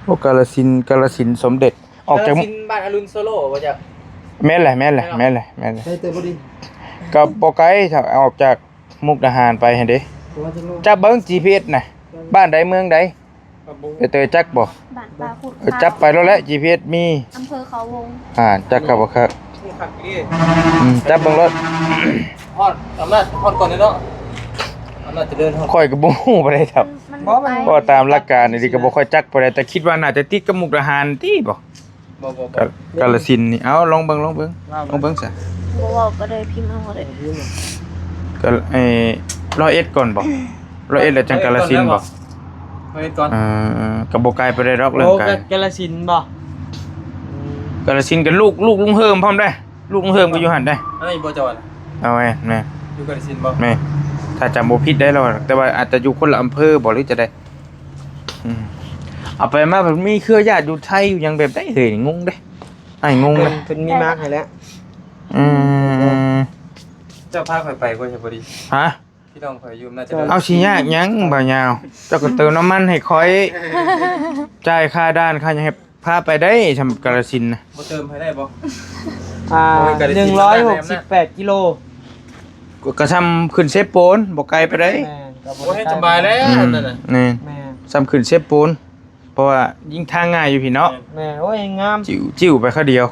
ໂອ້ ກາລະສິນ ກາລະສິນສົມເດັດ ອອກຈາກ ກາລະສິນບ້ານອະລຸນໂຊໂລບໍ່ຈັກ? ແມ່ນແຫຼະ ແມ່ນແຫຼະ ແມ່ນແຫຼະ ແມ່ນແຫຼະ ໃຈບໍ່ດີ. ກໍບໍ່ໄກ ຖ້າອອກຈາກມຸກດາຫານໄປຫັ້ນເດ້. ຈັບເບິ່ງ ຈີພີເອັສ ນະ ບ້ານໃດເມືອງໃດ? ເອີ ເຕີ ຈັກບໍ່? ບ້ານປ່າຂຸດ ເອີ ຈັບໄປໂລດແຫຼະ ຈີພີເອັສ ມີ ອຳເພີເຂົາວົງ ອ່າ ຈັກຄັກບໍ່ຄັກ? ຄັກອີ່ຫຼີ ອືມ ຈັບເບິ່ງໂລດ. ຮອດອຳນາດ ຮອດກ່ອນເດ້ເນາະ ອຳນາດຈະເລີນ ຮອດ. ຂ້ອຍກໍບໍ່ຮູ້ປານໃດຄັບ ມັນ ບໍ່ ມັນ ເພາະວ່າຕາມຫຼັກການນີ້ກໍບໍ່ຄ່ອຍຈັກປານໃດ ແຕ່ຄິດວ່າໜ້າຈະຕິດກັບມຸກດາຫານຕິບໍ? ບໍ່ ບໍ່ ກາ ກາລະສິນນີ້ ເອົາ ລອງເບິ່ງ ລອງເບິ່ງ ລອງເບິ່ງຊະ. ບໍ່ເວົ້າກໍໄດ້ ພິມເອົາກໍໄດ້. ກໍ ເອີ ຮ້ອຍເອັດກ່ອນບໍ? ຮ້ອຍເອັດແລ້ວຈັ່ງກາລະສິນບໍ? ຮ້ອຍເອັດກ່ອນ. ເອີ ກໍບໍ່ໄກປານໃດດອກ ເລື່ອງໄກ. ໂອ້ ກາລະສິນບໍ? ອືມ ກາລະສິນກໍລູກ ລູກລຸງເຮີມພ້ອມເດ້ ລູກລຸງເຮີມກໍຢູ່ຫັ້ນເດ້. ອັນນີ້ບໍ່ຈອດ ເອົາແມ່ນ ແມ່ນ ຢູ່ກາລະສິນບໍ? ແມ່ນ ຖ້າຈຳບໍ່ຜິດໄດ້ແລ້ວ ແຕ່ວ່າອາດຈະຢູ່ຄົນລະອຳເພີບໍ ຫຼືຈະໃດ. ອືມ ເອົາໄປມາ ມັນມີເຄືອຍາດຢູ່ໄທຢູ່ຫຍັງແບບໃດເຮີ້ຍ? ງົງເດ້ ອ້າຍງົງເດ້. ເພິ່ນ ເພິ່ນມີມາກໃຫ້ແລ້ວ. ອືມ ເຈົ້າພາຂ້ອຍໄປບໍ່ ຈະພໍດີ? ຮະ? ພີ່ນ້ອງຂ້ອຍຢູ່ ໜ້າຈະ ເອົາ ຊິຍາກຫຍັງບ່າວຍາວ ເຈົ້າກໍເຕີມນ້ຳມັນໃຫ້ຂ້ອຍ ຈ່າຍຄ່າດ່ານ ຄ່າຫຍັງໃຫ້ ພາໄປໄດ້ ຊ່ຳກາລະສິນນະ. ບໍ່ເຕີມໃຫ້ໄດ້ບໍ່? ອ່າ ໂອ້ຍ ກາລະສິນ ໜຶ່ງຮ້ອຍຫົກສິບແປດກິໂລ. ກໍ ກໍຊ່ຳຂຶ້ນເຊໂປນ ບໍ່ໄກປານໃດ. ແມ່ນ ກໍບໍ່ໄດ້ ໂອ້ຍ ສະບາຍແລ້ວ ອືມ ນັ້ນນະ. ແມ່ນ ແມ່ນ ຊ່ຳຂຶ້ນເຊໂປນ ເພາະວ່າຍິ່ງທາງງ່າຍຢູ່ພີ້ເນາະ. ແມ່ນ ໂອ້ຍ ງາມ ຈິ້ວ ຈິ້ວໄປຄາວດຽວ.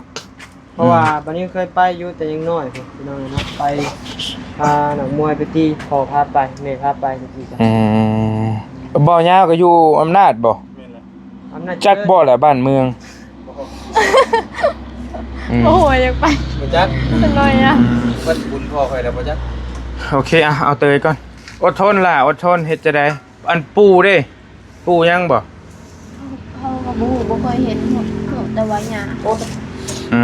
ເພາະວ່າ ອືມ ບັດນີ້ເຄີຍໄປຢູ່ແຕ່ຍັງນ້ອຍພຸ້ນ ພີ່ນ້ອງເອີຍເນາະ ໄປ ພານັກມວຍໄປຕີ ພໍ່ພາໄປ ແມ່ພາໄປແຕ່ກີ້. ເອີ ບ່າວຍາວກໍຢູ່ອຳນາດບໍ? ແມ່ນແຫຼະ ອຳນາດ ຈັກບໍ່ລະບ້ານເມືອງ? ອືມ ໂອ້ຍ ຢາກໄປ ບໍ່ຈັກ ຈັກໜ້ອຍນະ. ອືມ ເພິ່ນບຸນພໍ່ຂ້ອຍແລ້ວບໍ່ຈັກ. ໂອເຄ ເອົາ ເອົາເຕີຍກ່ອນ ອົດທົນຫຼ້າ ອົດທົນ ເຮັດຈັ່ງໃດ? ອັນປູ່ເດ້ ປູ່ຍັງບໍ່? ເຮົາກໍບໍ່ຮູ້ ບໍ່ເຄີຍເຫັນ ຮູ້ ຮູ້ແຕ່ວ່າຍ່າ. ອື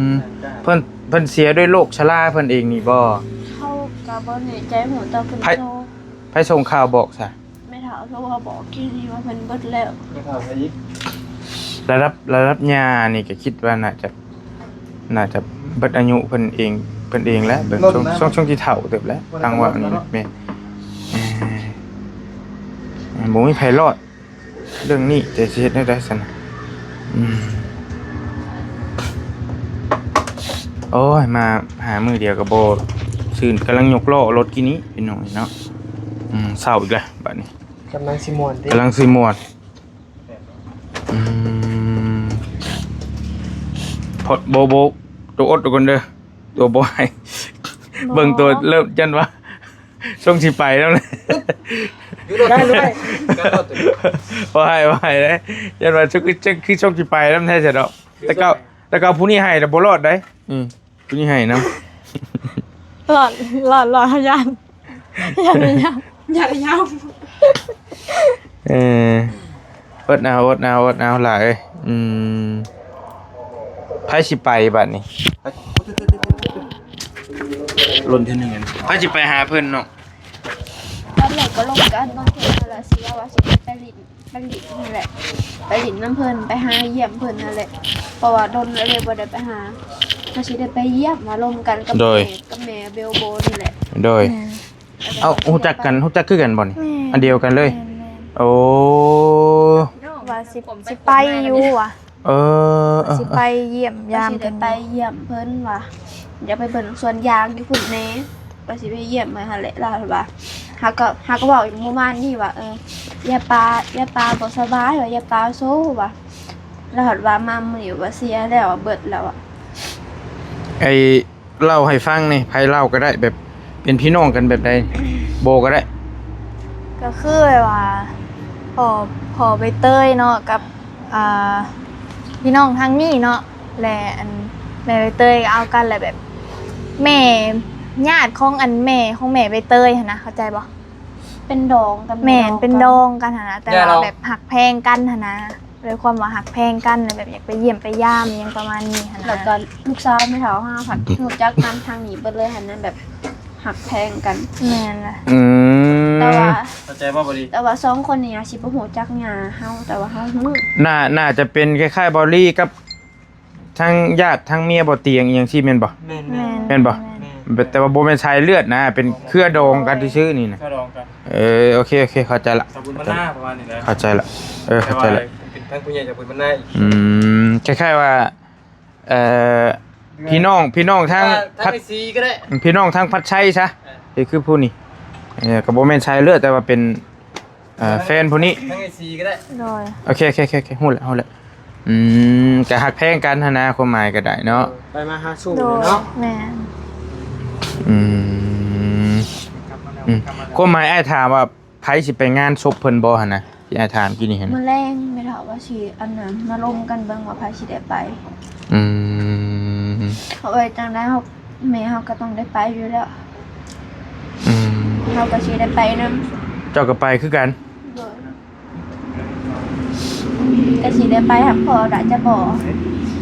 ມ ເພິ່ນ ເພິ່ນເສຍດ້ວຍໂລກຊະລາເພິ່ນເອງນີ້ບໍ່? ເຮົາກໍບໍ່ແນ່ໃຈ ຮູ້ແຕ່ເພິ່ນ ໃຜ ໂທ ໃຜສົ່ງຂ່າວບອກຊະ? ແມ່ເຖົ້າໂທມາບອກທີ່ນີ້ວ່າເພິ່ນເບິດແລ້ວ. ແມ່ເຖົ້າໃຜອີກ? ລະດັບ ລະດັບຍ່ານີ້ກໍຄິດວ່າໜ້າຈະ ໜ້າຈະເບິດອາຍຸເພິ່ນເອງ ເພິ່ນເອງແຫຼະ ເບິ່ງ ຊ່ວງ ຊ່ວງທີ່ເຖົ້າເຕີບແຫຼະ ທາງວ່າ ແມ່ນ ເອີ ບໍ່ມີໃຜລອດເລື່ອງນີ້ ແຕ່ຊິເຮັດແນວໃດຊັ້ນນະ. ອືມ ໂອ້ຍ ມາຫາມື້ດຽວກໍບໍ່ຊື່ນ ກຳລັງຍົກລໍ້ລົດກີ້ນີ້ ພີ່ນ້ອງເນາະ. ອືມ ເຊົ້າອີກແລ້ວບາດນີ້ ກຳລັງຊິມ່ວນຕິ ກຳລັງຊິມ່ວນ. ອືມ ໂບ ໂບ ໂຕອົດກ່ອນເດີ ໂຕບໍ່ໃຫ້ ເບິ່ງໂຕເລີ່ມ ຢ້ານວ່າຊົງຊິໄປແລ້ວນະ. ຢູ່ລົດ ໄດ້ເລີຍ ບໍ່ໃຫ້ ບໍ່ໃຫ້ເດ້ ຢ້ານວ່າຊົງ ຄືຊົງຊິໄປນຳແທ້ຊະເນາະ. ແຕ່ເກົ່າ ແຕ່ເກົ່າຜູ້ນີ້ໃຫ້ແລ້ວບໍ່ລອດໃດ. ອືມ ຜູ້ນີ້ໃຫ້ນຳ ລອດ ລອດ ລອດ ຢ້ານ ຢ້ານ ຢ້ານ ເອີ ອົດເອົາ ອົດເອົາ ອົດເອົາຫຼ້າເອີຍ. ອືມ ໃຜຊິໄປບາດນີ້? ລົນເທື່ອໜຶ່ງ ໃຜຊິໄປຫາເພິ່ນເນາະ? ຕອນແລກກໍລົມກັນ ຕອນເທື່ອລະຊິເວົ້າວ່າຊິໄປຫຼິ້ນ ໄປຫຼິ້ນຫັ້ນແຫຼະ ໄປຫຼິ້ນນຳເພິ່ນ ໄປຫາຢ້ຽມເພິ່ນຫັ້ນແຫຼະ ເພາະວ່າດົນແລ້ວເລີຍບໍ່ໄດ້ໄປຫາ ກໍຊິໄດ້ໄປຢ້ຽມ ມາລົມກັນກັບ ໂດຍ ແມ່ ກັບແມ່ເບວໂບນີ້ແຫຼະ. ໂດຍ ແມ່ນ ເອົ້າ ຮູ້ຈັກກັນ ຮູ້ຈັກຄືກັນບໍ່ນີ້? ແມ່ນ ອັນດຽວກັນເລີຍ. ແມ່ນໆ ໂອ້ ວ່າຊິ ຊິໄປຢູ່ວ່າ ເອີ ເອີ ຊິໄປຢ້ຽມຢາມ ວ່າຊິໄດ້ໄປຢ້ຽມເພິ່ນວ່າ ຢາກໄປເບິ່ງສວນຢາງຢູ່ພຸ້ນແດ່ ວ່າຊິໄປຢ້ຽມເພິ່ນຫັ້ນແຫຼະ. ລາວວ່າ ເຮົາກໍ ເຮົາກໍເວົ້າຢູ່ມື້ວານນີ້ວ່າ ເອີ ຍາຍປາ ຍາຍປາບໍ່ສະບາຍວ່າ ຍາຍປາໂຊວ່າ ລາວວ່າມາມື້ນີ້ວ່າເສຍແລ້ວ ວ່າເບິດແລ້ວວ່າ. ໄອ້ ເລົ່າໃຫ້ຟັງແດ່ ໃຜເລົ່າກໍໄດ້ ແບບເປັນພີ່ນ້ອງກັນແບບໃດ ໂບກໍໄດ້. ກໍຄືແບບວ່າ ພໍ່ ພໍ່ໃບເຕີຍເນາະ ກັບ ອ່າ ພີ່ນ້ອງທາງນີ້ເນາະ ແລະ ອັນ ແມ່ໃບເຕີຍກໍເອົາກັນ ແລະ ແບບ ແມ່ ຍາດຂອງ ອັນ ແມ່ຂອງແມ່ໃບເຕີຍຫັ້ນນະ ເຂົ້າໃຈບໍ່? ເປັນດອງກັນ ແມ່ນ ເປັນດອງກັນຫັ້ນນະ ແຕ່ວ່າແບບຮັກແພງກັນຫັ້ນນະ ດ້ວຍຄວາມວ່າຮັກແພງກັນ ແບບຢາກໄປຢ້ຽມໄປຢາມຫຍັງປະມານນີ້ຫັ້ນນະ ແລ້ວກໍລູກສາວແມ່ເຖົ້າເຮົາພັດຮູ້ຈັກນຳທາງນີ້ເບິດເລີຍຫັ້ນນະ ແບບຮັກແພງກັນ. ແມ່ນລະ ອືມ ແຕ່ວ່າ ເຂົ້າໃຈບໍ່ບໍລີ? ແຕ່ວ່າສອງຄົນນີ້ອາດຊິບໍ່ຮູ້ຈັກຍ່າເຮົາ ແຕ່ວ່າເຮົາຮູ້ ໜ້າ ໜ້າຈະເປັນຄ້າຍໆ ບໍລີກັບ ທັງຍາດທັງເມຍບໍ່ຕຽງອີ່ຫຍັງຊີ້ແມ່ນບໍ່? ແມ່ນໆ ແມ່ນບໍ່? ແມ່ນ ແມ່ນ ແຕ່ວ່າບໍ່ແມ່ນສາຍເລືອດນະ ເປັນເຄືອດອງກັນຊື່ໆນີ້ນະ. ເຄືອດອງກັນ. ເອີ ໂອເຄ ໂອເຄ ເຂົ້າໃຈລະ ສະບຸນມານາປະມານນີ້ນະ. ເຂົ້າໃຈລະ ເອີ ເຂົ້າໃຈລະ ແຕ່ວ່າເປັນທາງຜູ້ໃຫຍ່ສະບຸນມານາອີກ. ອືມ ຄ້າຍໆວ່າ ເອີ ພີ່ນ້ອງ ພີ່ນ້ອງທາງ ທາງ ພັດ ເອັຟຊີກໍໄດ້ ພີ່ນ້ອງທາງພັດໄຊຊະ. ເອີ ຄືຜູ້ນີ້ ເອີ ກໍບໍ່ແມ່ນສາຍເລືອດ ແຕ່ວ່າເປັນ ເອີ ແຟນຜູ້ນີ້ ທາງເອັຟຊີກໍໄດ້. ໂດຍ ໂອເຄ ໂອເຄ ໂອເຄ ຮູ້ແລ້ວ ຮູ້ແລ້ວ. ອືມ ກໍຮັກແພງກັນຫັ້ນນະ ຄວາມໝາຍກໍໄດ້ເນາະ ໄປມາຫາສູ່ເນາະ. ໂດຍ ແມ່ນ. ອືມ ອືມ ຄວາມໝາຍອ້າຍຖາມວ່າ ໃຜຊິໄປງານສົບເພິ່ນບໍ່ຫັ້ນນະ ທີ່ອ້າຍຖາມກີ້ນີ້ຫັ້ນ? ມື້ແລງແມ່ເຖົ້າວ່າຊິ ອັນນັ້ນ ມາລົມກັນເບິ່ງວ່າໃຜຊິໄດ້ໄປ. ອືມ ເອີຍ ຈັ່ງໃດເຮົາ ແມ່ເຮົາກໍຕ້ອງໄດ້ໄປຢູ່ແລ້ວ. ອືມ ເຮົາກໍຊິໄດ້ໄປນຳ. ເຈົ້າກໍໄປຄືກັນ? ໂດຍ ກໍຊິໄດ້ໄປຮັບພໍ່ດາຈະບໍ່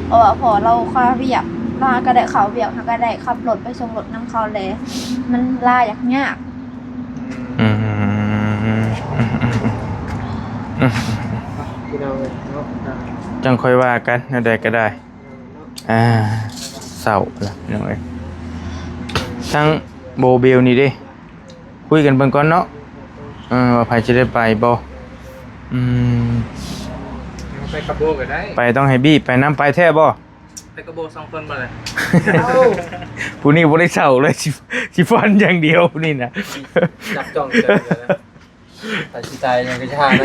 ເພາະວ່າພໍ່ລາວຄາວຽກ ລາວກໍໄດ້ເຂົ້າວຽກ ເຮົາກໍໄດ້ຂັບລົດໄປສົ່ງລົດນຳເຂົາແຫຼະ ມັນລາຍາກໆ. ອືມ ພີ່ນ້ອງເອີຍເນາະ ຈັ່ງຄ່ອຍວ່າກັນ ແນວໃດກໍໄດ້. ອ່າ ເສົ້າລະພີ່ນ້ອງເອີຍ ທັງໂບເບວນີ້ເດ້ ຄຸຍກັນເບິ່ງກ່ອນເນາະ ເອີ ວ່າໃຜຊິໄດ້ໄປບໍ່. ອືມ ໄປກັບໂບກໍໄດ້ ໄປຕ້ອງໃຫ້ບີບໄປນຳ. ໄປແທ້ບໍ່? ໄປກັບໂບສອງຄົນບໍ່ລະ? ເອົ້າ ຜູ້ນີ້ບໍ່ໄດ້ເຊົາເລີຍ ຊິ ຊິຟັນຢ່າງດຽວຜູ້ນີ້ນະ ຈັບຈ້ອງເຈີນະ ໃຜຊິຕາຍຫຍັງກໍຢ່ານະ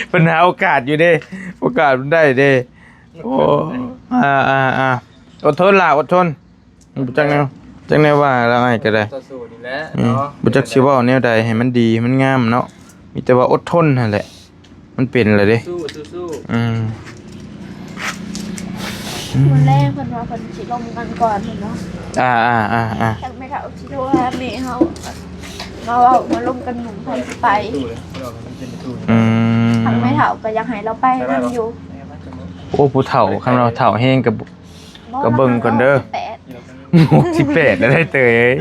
ເພິ່ນຫາໂອກາດຢູ່ເດ້ ໂອກາດມັນໄດ້ເດ້. ໂອ້ ອ່າໆໆ ອົດທົນລະ ອົດທົນ. ບໍ່ຈັກແນວ ຈັກແນວວ່າລະອ້າຍກໍໄດ້ ຕໍ່ສູ້ນີ້ແຫຼະ ອືມ ເນາະ ບໍ່ຈັກຊິເວົ້າແນວໃດໃຫ້ມັນດີໃຫ້ມັນງາມເນາະ ມີແຕ່ວ່າອົດທົນຫັ້ນແຫຼະ ມັນເປັນແລ້ວເດ້ ສູ້ໆ ອືມ ມື້ແລງເພິ່ນວ່າເພິ່ນຊິລົມກັນກ່ອນເນາະ ອ່າໆໆໆ ທາງແມ່ເຖົ້າຊິໂທຫາແມ່ເຮົາ ມາເວົ້າມາລົມກັນໜຸ່ມເພິ່ນຊິໄປ ອືມ ທາງແມ່ເຖົ້າກໍຢາກໃຫ້ລາວໄປນຳຢູ່. ໂອ້ ຜູ້ເຖົ້າ ຄັນວ່າເຖົ້າແຮງກໍ ກໍເບິ່ງກ່ອນເດີ ຫົກສິບແປດແລ້ວໄດ໋ເຕີຍເອີຍ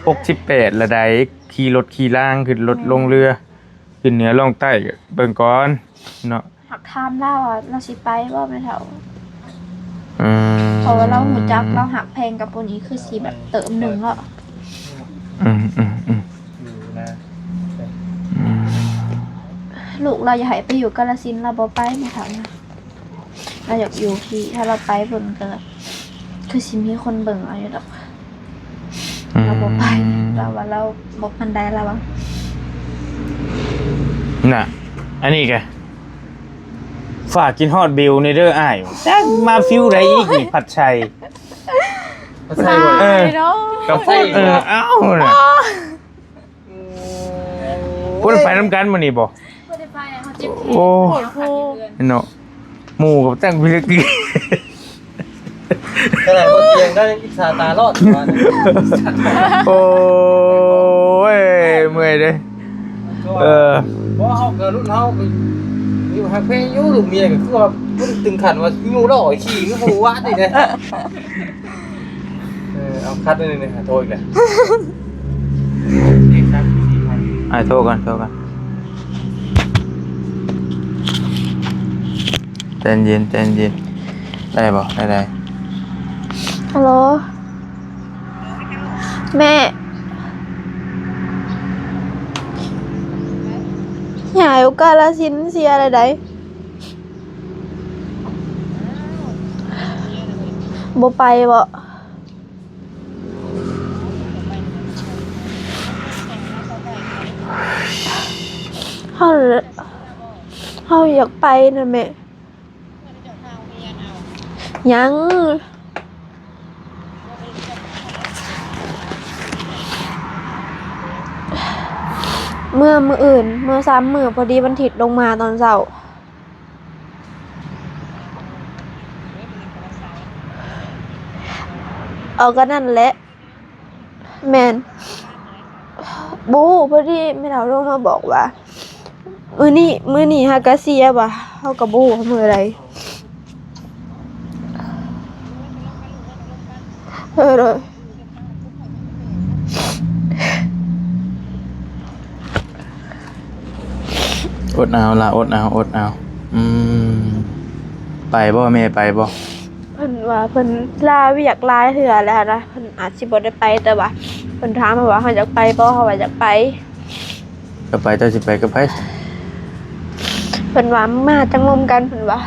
ຫົກສິບແປດແລ້ວໄດ໋ ຂີ່ລົດຂີ່ລາງ ຂຶ້ນລົດ ແມ່ນ ລົງເຮືອ ຂຶ້ນເໜືອລ່ອງໃຕ້ ເບິ່ງກ່ອນເນາະ. ຫາກຖາມລາວວ່າລາວຊິໄປບໍ່ແມ່ເຖົ້າ? ອືມ ເພາະວ່າລາວຮູ້ຈັກ ລາວຮັກແພງກັບຜູ້ນີ້ ຄືຊິແບບເຕີມໜຶ່ງເນາະ. ອືມໆໆ ອືມ ລູກລາວຢາກໃຫ້ໄປຢູ່ກາລະສິນ ລາວບໍ່ໄປແມ່ເຖົ້ານະ. ລາວຢາກຢູ່ພີ້ ຖ້າລາວໄປພຸ້ນກໍຄືຊິມີຄົນເບິ່ງເອົາຢູ່ດອກ. ອືມ ລາວບໍ່ໄປ ລາວວ່າລາວບໍ່ປານໃດ ລາວວ່າ. ນະ ອັນນີ້ກະຝາກກິນຮອດເບວແດ່ເດີອ້າຍ. ຈັກມາຟິວໃດອີກນີ້ ພັດໄຊ ພັດໄຊ ເອີ ເນາະ ກັບ ເອີ ເອົ້ານະ. ໂອ້ຍ ບໍ່ໄດ້ໄປນຳກັນມື້ນີ້ບໍ່? ບໍ່ໄດ້ໄປ ເຮົາເຈັບແຂນ. ໂອ້ ເນາະ ໝູ່ກັບຈັ່ງພິລຶກດີ. ຂະໜາດບໍ່ຕຽງໄດ້ ອິດສາຕາລອດ. ໂອ້ຍ ເມື່ອຍເດ້. ເອີ ບໍ່ ເຮົາກໍລຸ້ນເຮົາກໍຢູ່ຮັກແພງຢູ່ ລູກເມຍກໍຄືວ່າບໍ່ໄດ້ເຖິງຂັ້ນວ່າຢູ່ຫຼໍ່ຂີ່ຄືໝູ່ວາດນີ້ເດ້. ເອີ ເອົາຄັດໜຶ່ງນີ້ ໂທອີກແລ້ວ. ອ້າຍໂທກ່ອນ ໂທກ່ອນ. ໃຈເຢັນ ໃຈເຢັນ. ໄດ້ບໍ່? ໄດ້ ໄດ້. ຮັລໂຫຼ ແມ່ ຍ້າຍໂອກາລະສິນເສຍແລ້ວໃດ. ບໍ່ໄປບໍ່? ເຮົາ ເຮົາຢາກໄປນະແມ່. ຍັງ ເມື່ອມື້ອື່ນ ເມື່ອສາມມື້ ພໍດີວັນທິດລົງມາຕອນເຊົ້າ. ເອົາ ກໍນັ້ນແຫຼະ. ແມ່ນ ບໍ່ຮູ້ ພໍດີແມ່ເຖົ້າໂທມາບອກວ່າ ມື້ນີ້ ມື້ນີ້ຫາກະເສຍວ່າ ເຮົາກໍບໍ່ຮູ້ວ່າມື້ໃດ. ເອີ ໂດຍ. ອົດເອົາລະ ອົດເອົາ ອົດເອົາ. ອືມ ໄປບໍ່ ແມ່ໄປບໍ່? ເພິ່ນວ່າເພິ່ນລາວຽກຫຼາຍເທື່ອແລ້ວນະ ເພິ່ນອາດຊິບໍ່ໄດ້ໄປ ແຕ່ວ່າເພິ່ນຖາມເຮົາວ່າເຮົາຢາກໄປບໍ່ ເຮົາວ່າຢາກໄປ. ກໍໄປ ເຈົ້າຊິໄປກັບໃຜ? ເພິ່ນວ່າມາຈັ່ງລົມກັນ ເພິ່ນວ່າ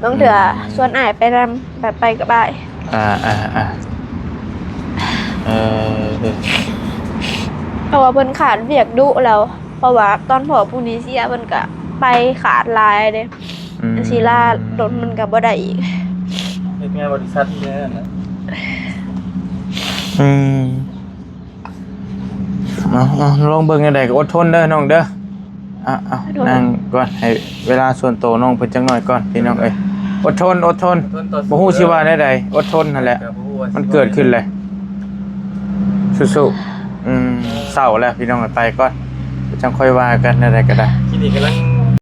ບາງເທື່ອ ອືມ ຊວນອ້າຍໄປນຳ ແບບໄປກັບອ້າຍ. ອ່າ ອ່າ ອ່າ ເອີ ເພາະວ່າເພິ່ນຂາດວຽກດຸແລ້ວ ເພາະວ່າຕອນພໍ່ຜູ້ນີ້ເສຍ ເພິ່ນກະໄປຂາດຫຼາຍເດ້. ອືມ ຊິລາດົນມັນກະບໍ່ໄດ້ອີກ ເຮັດງານບໍລິສັດນີ້ແຫຼະ. ອືມ ເອົາ ເອົາ ລອງເບິ່ງແນວໃດກໍອົດທົນເດີນ້ອງເດີ. ເອົາ ເອົາ ນັ່ງກ່ອນ ໃຫ້ເວລາສ່ວນໂຕນ້ອງເພິ່ນຈັກໜ້ອຍກ່ອນ ພີ່ນ້ອງເອີຍ. ອົດທົນ ອົດທົນ ບໍ່ຮູ້ຊິວ່າແນວໃດ ອົດທົນຫັ້ນແຫຼະ ມັນເກີດຂຶ້ນແຫຼະ. ສູ້ໆ. ອືມ ເສົ້າແລ້ວ ພີ່ນ້ອງເອີຍ ໄປກ່ອນ ຈັ່ງຄ່ອຍວ່າກັນ ແນວໃດກໍໄດ້. ຄລິນິກກຳລັງ